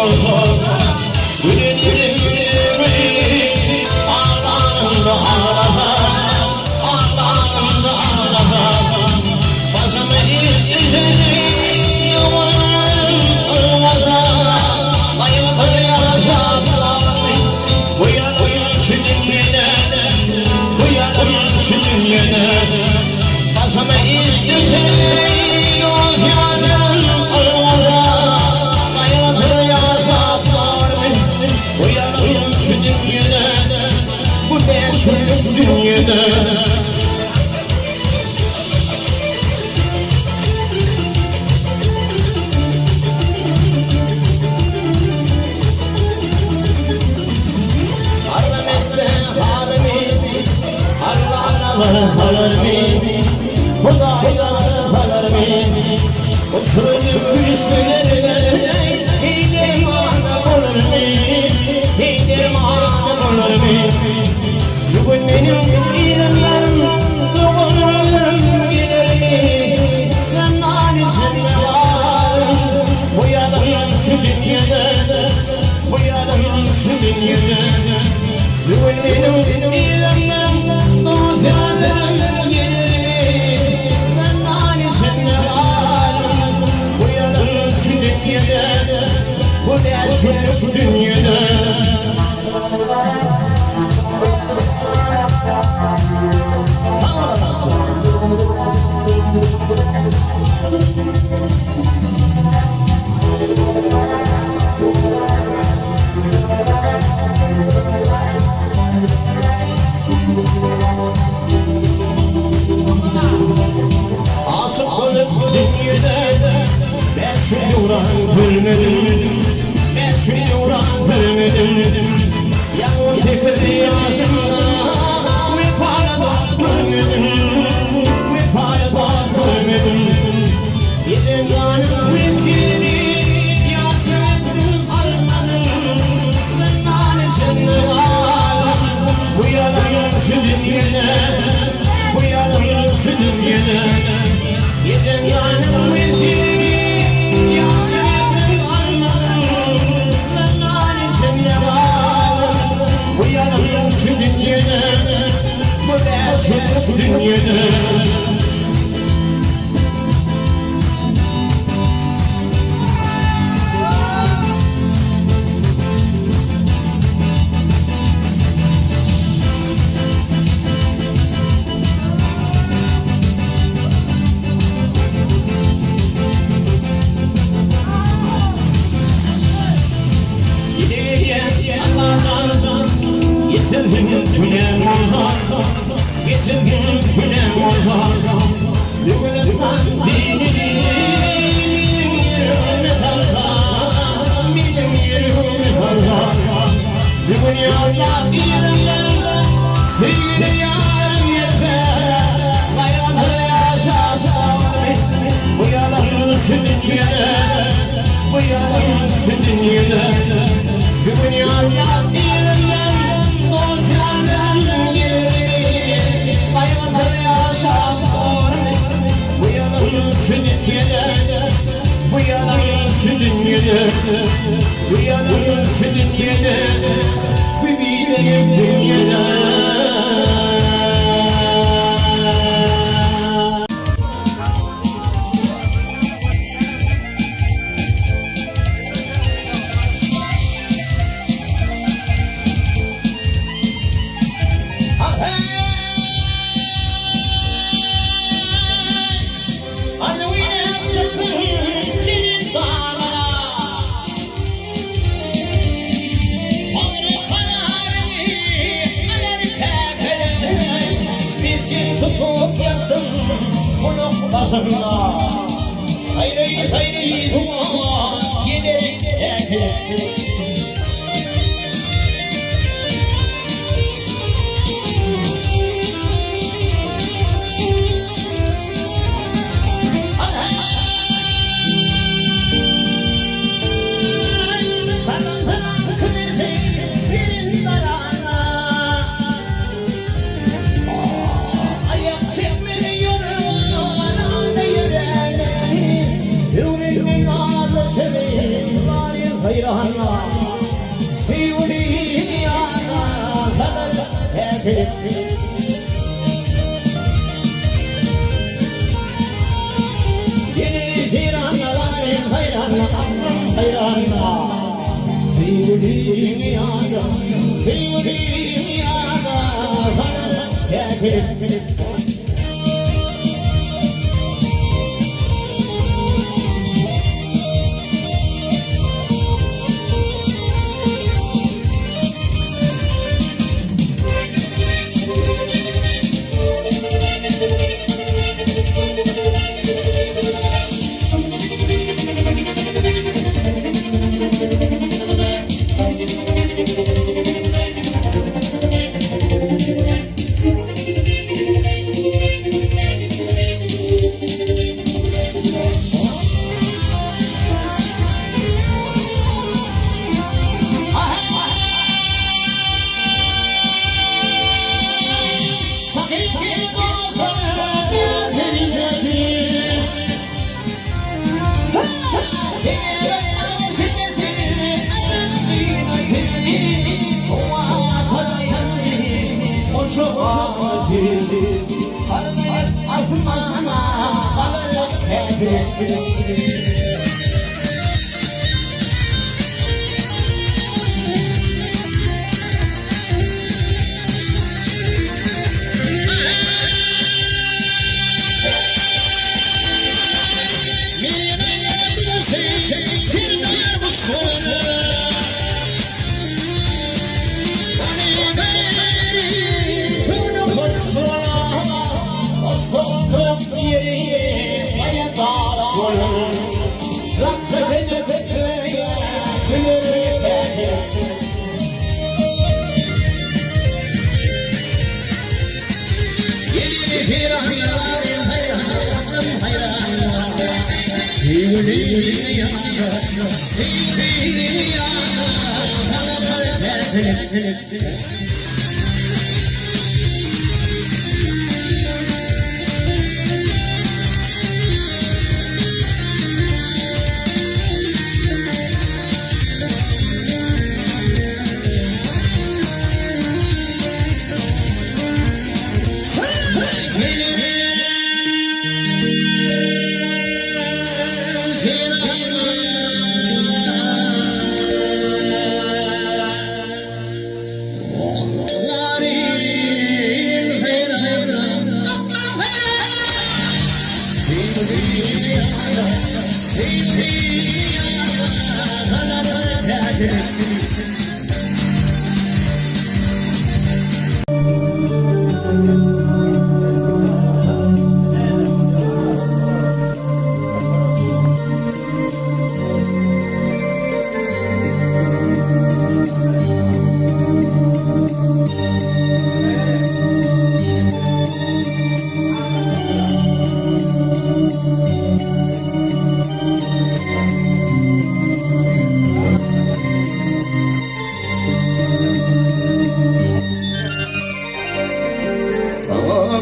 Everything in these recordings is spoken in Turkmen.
bolsa, Gülen ýüregimi aglanymda aglasa, Aglanymda aglasa, Başyma iş düşeni ýowaryn yrmasa, Gaýgysyz ýaşasam, Bu ýalan şu dünýede, Bu ýalan şu dünýede, Başyma iş düşeni ýowaryn yrmasa, Gaýgysyz ýaşasam, Bu ýalan şu dünýede, Bu bäşlik dünýede. Harram etse halymy, Alla salarmy, Hudaýlar salarmy? Oturyp güýçlülerine Heý derman bolarmy, Heý derman bolarmy? Bu gün meniň yzymdan doganlarym gelermi? Zindan içinde galarym bu ýalan şu dünýede, bu ýalan şu dünýede. Bu gün meniň yzymdan dost-ýarlarym gelermi? Zindan içinde galarym bu ýalan şu dünýede, bu bäşlik dünýede. Aşyk bolup dünýede Bäş döwran görmedim Bäş döwran görmedim Ýa 18 ýaşymda Wepaly dost görmedim Wepaly dost görmedim Eden ganym wesýeti Ýaşaýşym almadym Zyndan içinde galdym Bu ýalan şu dünýede Bu ýalan şu dünýede Eden ganym wesýeti Ýaşaýşym almadym Zyndan içinde galdym Bu ýalan şu dünýede Bu bäşlik dünýede. Geçirgin günäm bolsa, geçirgin günäm bolsa, Döwletman dinini meniň ýüregime salsa, meniň ýüregime salsa. Bu gün ýatlap yzymdan söýgüli ýarym gelse, Gaýgysyz ýaşasam, bu ýalan şu dünýede, bu ýalan şu dünýede. Bu gün ýatlap yzymdan dost-ýarlarym gelermi, Gaýgysyz ýaşasam, bu ýalan şu dünýede, bu ýalan şu dünýede, bu ýalan şu dünýede, bu biderek dünýede. Saňa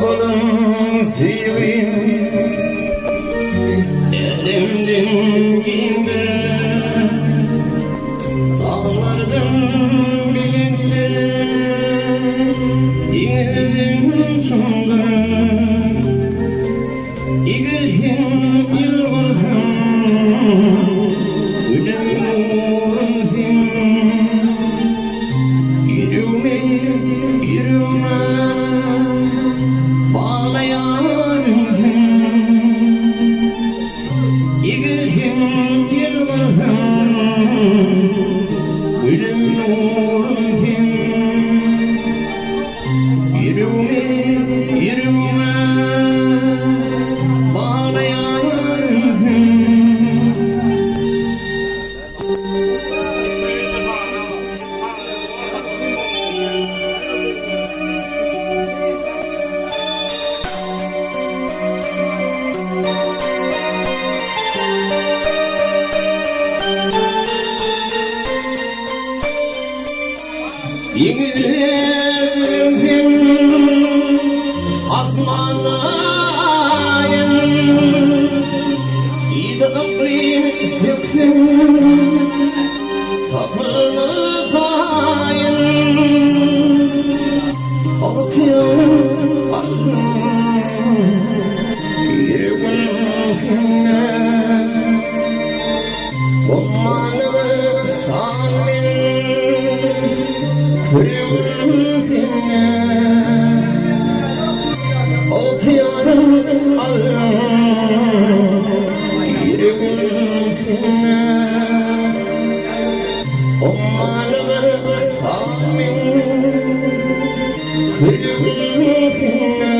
bolan söýgim Älemden giňdir, Daglardan belentdir, Deňizden çuňdur. Eger sen ýylgyrsaň, Gülem nurum sen. Ýüregime, ýüregime Baglaýan sen. Eger sen ýylgyrsaň, Gülüm nurum sen. Ýüregime, ýüregime Baglaýan sen. Ýeňillerdim sen asmanda aýyň, Ýedi yklym sökseň. Ummanyny san men, Kürügüm sende. Ygtyýarym aldyň, Ýüregim sende. Ummanyny san men, Kürügüm sende.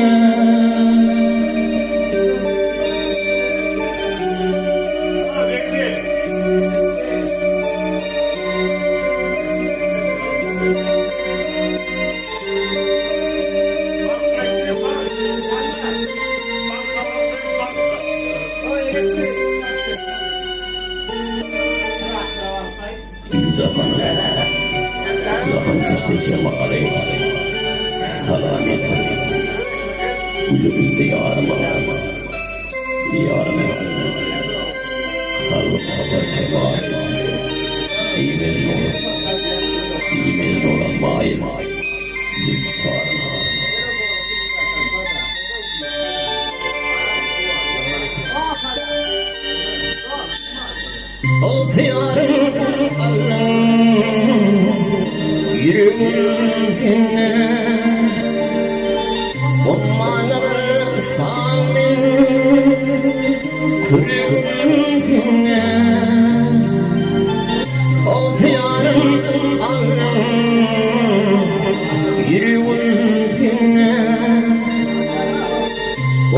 Jahankeşde jemaly salam ýetir. Gülüm diýaryma, Diýaryma Kalbym tapar kemal. Diýmez nur, diýmez nura maýyl zülpükaryna. Ygtyýarym aldyň, ýüregim sende. Ummanlar san men, küregim sende. Ygtyýarym aldyň, ýüregim sende.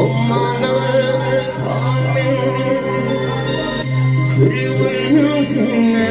Ummanlar san men, küregim sende.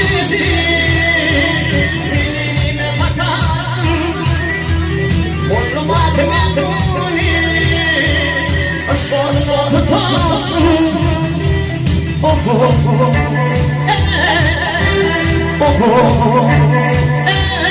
şişi, Dilime sataştın. Boynuma mekuni, Şoşa tutaştın. Oh, oh, oh, eh, oh, oh, eh.